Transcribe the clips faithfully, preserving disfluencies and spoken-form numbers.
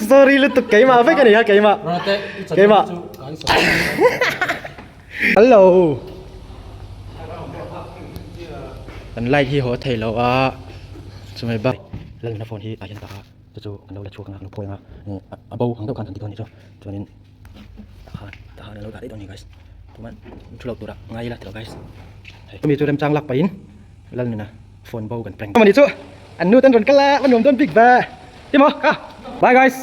Sorry lutuk, keima vek a ni a, keima. Keima. Hello. Kan light hi haw thei lo a. Chu mai bak. Lalnuna phone hi a hian ta a. Chu chu kan lo la chhuak anga, kan lo phawi anga. Eh, a, a bo ang deuh khan kan ti dawn ni chu. Chuanin, ta khan, ta khan a lo dah daih dawn ni, guys. Tuman, thu lo tura ngai la tiro, guys. Hei. Chumi chu remchang lak paiin, Lalnuna phone bo kan prank. Mani chu, an nu ten rawn kal a, va nuam dawn bik va. Ti maw, ka. Bye, guys.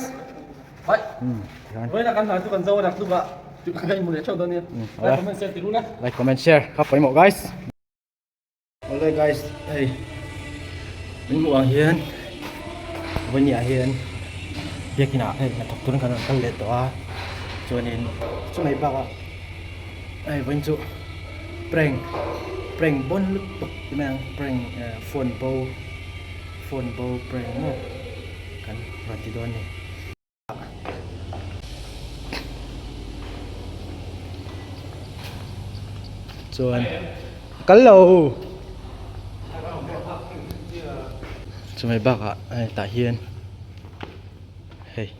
Bye. Hmm, kan. Vawiina kan hna chu kan zo a rak luva. Chu kan hmu leh chauh dawn nia. Hmm, like, comment, share ti ru la. Like, comment, share. Ka pawimawh, guys. Ole guys, hei. Min hmuh ang hian, vawiinah hian, biakinah hei, hnathawk turin kan rawn kal leh tawh a. Chuanin, chu mai bakah, hei, vawiin chu prank, prank bawn lutuk ti mai ang, prank, eh, phone bo, phone bo prank maw kan rawn ti dawn ni. Chuan, kal lo. Chu mai bakah, hei, tah hian, hei,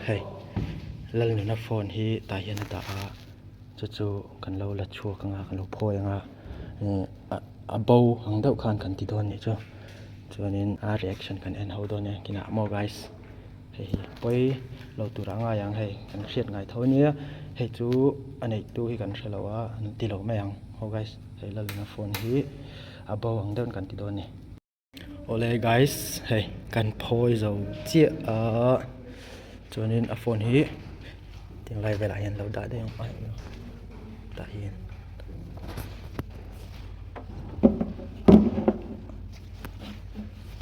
hei, Lalnuna phone hi tah hian a dah a. Chu chu kan lo la chhuak anga, kan lo phawi anga, eh, a, a bo ang deuh khan kan ti dawn nih chu. Chuanin a reaction kan en ho dawn nia, kinah maw guys. Hei hi, pawi lo tura ngai ang hei, kan hriat ngai tho nia. Hei chu a neitu hi kan hre lo a, an ti lo mai ang. Ho guys, hei Lalnuna phone hi a bo ang deuh kan ti dawn ni. Ole guys, hei, kan phawi zo chiah a. Chuanin a phone hi, tiang lai velah hian lo dah daih ang ai. Tah hian.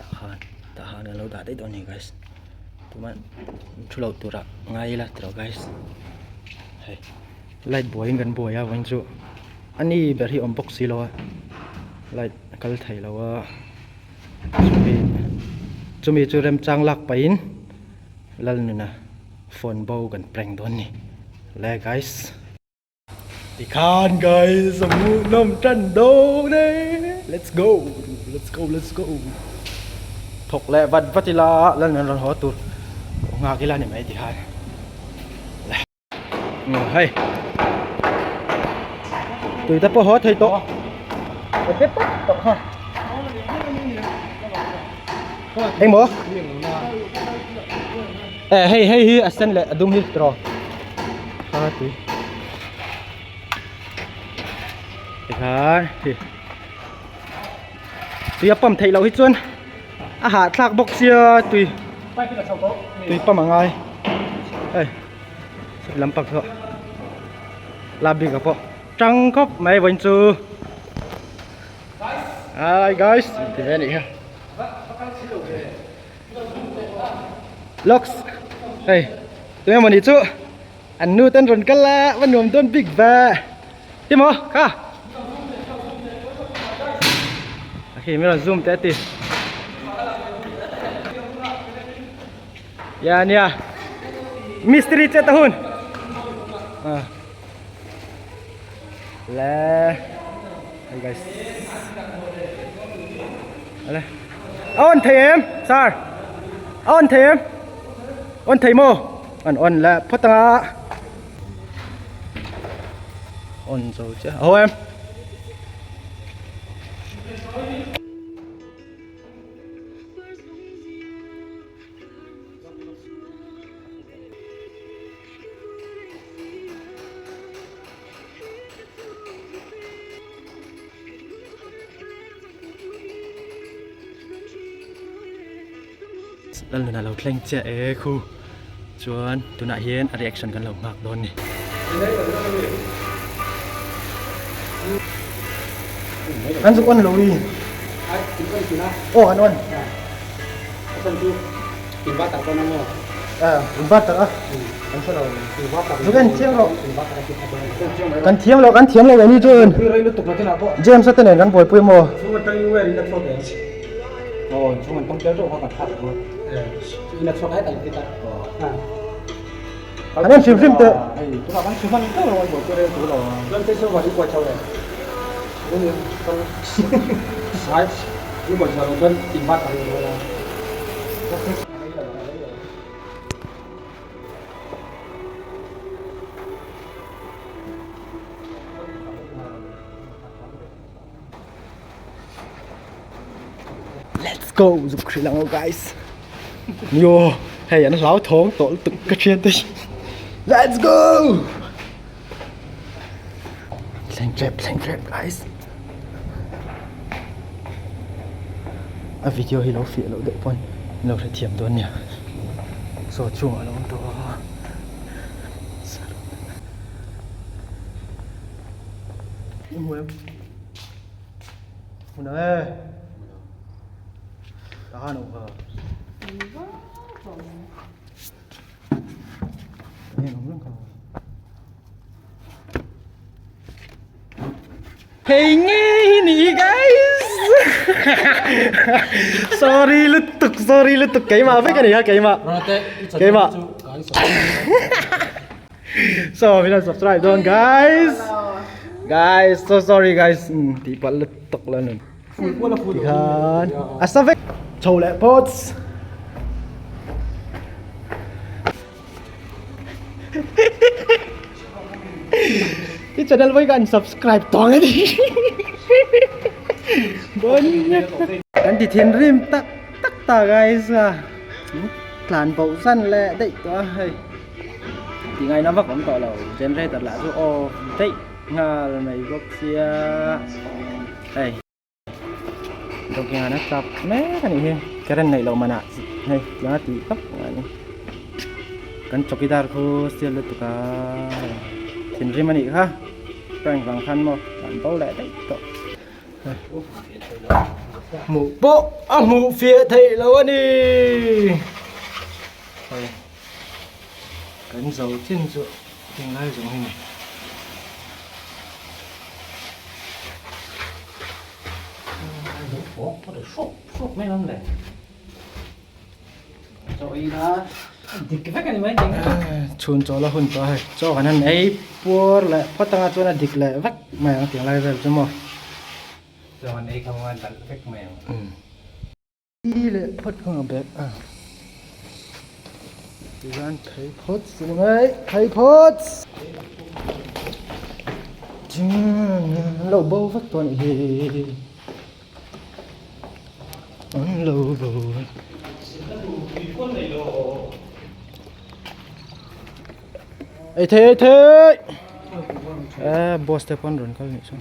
Tah han, tah han kan lo dah daih dawn ni guys. Tuman, thu lo tura ngai la tiro guys. Hei, light buaiin kan buai a, vawiin chu. Ani ber hi awm bawk si lo a. Light kal thei lo a. Chumi, chumi chu remchang lak paiin Lalnuna phone bo kan prank dawn ni. Le guys. Tikhan guys, a hmuh nawm ṭan dawn e. Let's go. Let's go, let's go. Thawk leh vat vat ila Lalnuna rawn haw tur. Nghak ila ni mai tikhan. Hei. Tui te pawh haw thei tawh. Eng maw? Eh, hei, hei hi a sen leh a dum hi tiraw. Ha, tui. Tikhan hi. Tui a pump theih loh hi chuan a hahthlak bawk sia tui. Tui pump a ngai. Hei. Sawt lam pak thaw. La bik a pawh. Ṭang khawp mai vawiin chu. Hi guys. Ti ve ni kha. Locks. Hei. Tui emaw ni chu. An nu ten rawn kal a, va nuam dawn bik va. Ti maw, ka? A khi mi rawn zoom te a ti. Ya nia. Mistiri che ta hun. Ah. Le. Hey guys. Ale. A on thei em, sir? A on thei em? On thei maw? An on le phawt anga. On zo che. A ho em? Lalnuna lo thleng chiah e khu. Chuan tunah hian a reaction kan lo nghak dawn ni. An zuk on lo i. Aw, an on. Inverter pawh na maw? Ah, inverter a. Hmm. Kan hre lo. Inverter. Zuk en thiam rawh. Inverter a ti kha chuan. Kan thiam lo, kan thiam lo ve ni chuan. Tui rei lutuk lo tina pawh. James-a te nen kan buaipui maw? Chung aṭangin wire in a thlawk em? Aw, chung an pang tel tawh kha kan thlak tawh. Eh, in a chhuak ai ta ti ta. Aw. Ah. An en hrim hrim teh. Ei, tuna kan hrim hrim tawh lo, buaipui rei tur lo. Chuan te silver i buai chho em? Ai, i buai chho lo chuan inverter i buai lo. Test, test. Ko zuk khri lang o, guys. Yo, hei, an hlau thawng tawh tuk ka ṭhian te. Let's go! Thleng trap, thleng trap, guys. A video hi lo fiah lo deuh pawn lo hrethiam dawn nia. Saw chungah lo awm tawh. Hmu em? Hmu na e. Ta han u ha. Ni vang vang. Ni vang vang ka. Hei nge hi ni, guys. Sorry lutuk, sorry lutuk. Keima vek a ni ha, keima. Keima. So, mi lo subscribe dawn, guys. Guys, so sorry, guys. Hmm, ti pal lutuk la nun. Ti khan. A sa vek. Chau le pots. I channel voi kan subscribe tawng a ni. Bon. Kan ti thinrim tak tak ta, guys a. Tlan bo san le dei tawh hei. Ti ngaina vak awm tawh lo. Generator lah chu off dei nghal mai bawk sia. Hei. Dawngkingah a tap mek a nih hi. Current nei lo mana hei, tiang a ti khawp ngai ni. Kan chowkidar khu sial lutuk a. Thinrim a nih kha. Prank vang khan maw, kan bo le dei tawh. Hmu pawh a hmu fiah thei lo a ni. Hei. Kan zo chin chu, ting lai zawng hi ni. Hmuh pawh, pawh hruk hruk mai lam le. Chaw ei la, dik vek a ni mai ting. Ah, chhun chaw la hun chaw hei. Chaw kan han ei puar le, phawt anga chuan a dik leh vek mai ang ting lai vel chu maw. Chaw han ei khawm an dal vek mai ang. Hmm. I le phawt kawng a bek a. Tiran phei phawt si ngai, phei phawt. Ching, lo bo vek tawh a ni hi. An lo bo. Ei thei, ei thei. Eh, boss te pawn rawn kal ni chuan.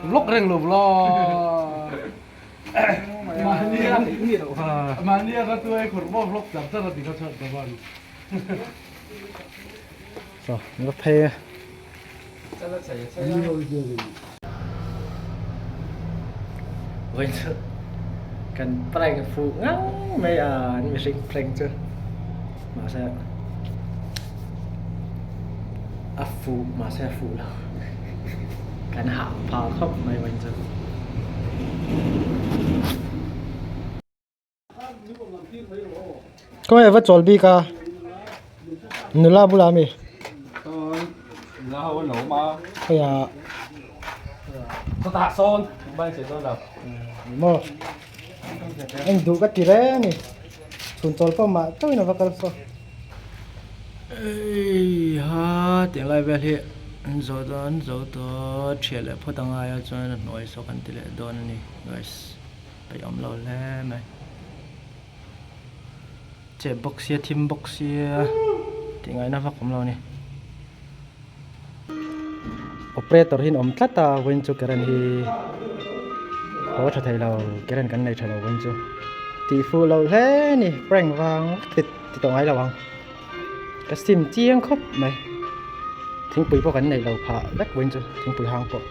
Vlog reng lo vlog. Mania, mania ka tu ai khur bo vlog char char a ti ka chhuat ka ban. So, ni ka phei. Vawiin chu kan prank fuh ngang mai a, an mihring prank chu. Mahse, a fuh, mahse a fuh lo. Kan hah pha khawp mai vawiin chu. Kawng e va chawl bik a. Nula bula mi. Nula ho lo ma. Kaya. Ko ta son, bai se don la. Mo. Eng du ka ti re ni. Chhun chawl pawh mah chauhin a va kal saw. Ei ha, tiang lai vel hi an zo dawn, an zo tawh, ṭhiah leh phawt a ngai a, chuan a hnuai saw kan ti leh dawn a ni, guys. Pei awm lo hle mai. Che bawk sia, thim bawk sia. Tih ngaihna vak awm lo ni. Operator hi an awm tlat a, vawiin chu current hi haw ṭha thei lo, current kan nei ṭha lo vawiin chu. Tih fuh lo hle ni, prank vang ti, ti tawh ngai lo ang. Ka sim chiang khawp mai. Thingpui pawh kan nei lo phah vek vawiin chu, thingpui hang pawh.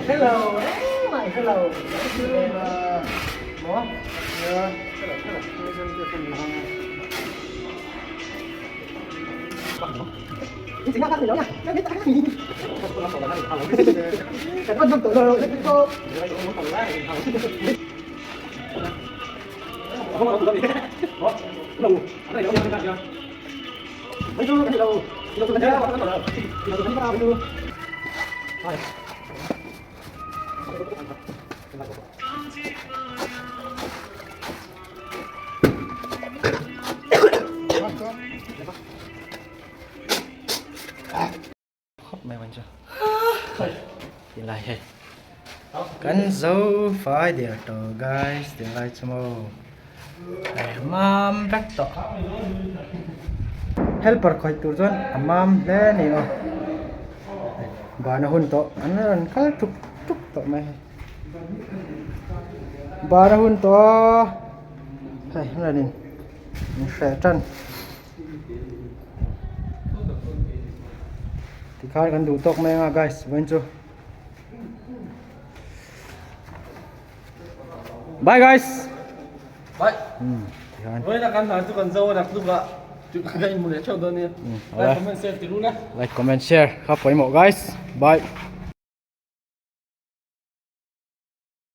Hello. Oh, my, hello. Hello. Mo? Yeah. Hello, hello. Hello. Hello. Khawp mai vang chu. Ti lai hei. Kan zo fai der tawh, guys, ti lai chu maw. Ai, mam vek tawh. Helper khoi tur chuan a mam hle ni aw. Bana hun tawh, an rawn kal tuk tuk tawh mai. Bana hun tawh. Hei, an rawn in, in hreh tan. Tikhan kan duh tawk mai anga, guys, vawiin chu. Bye, guys. Bye. Hmm, tikhan. Vawiina kan hna chu kan zo a, dak luka. Chu kan in hmu leh chauh dawn nia. Hmm, like, alright. Comment, share ti ru na. Like, comment, share. Kha pawimawh, guys. Bye.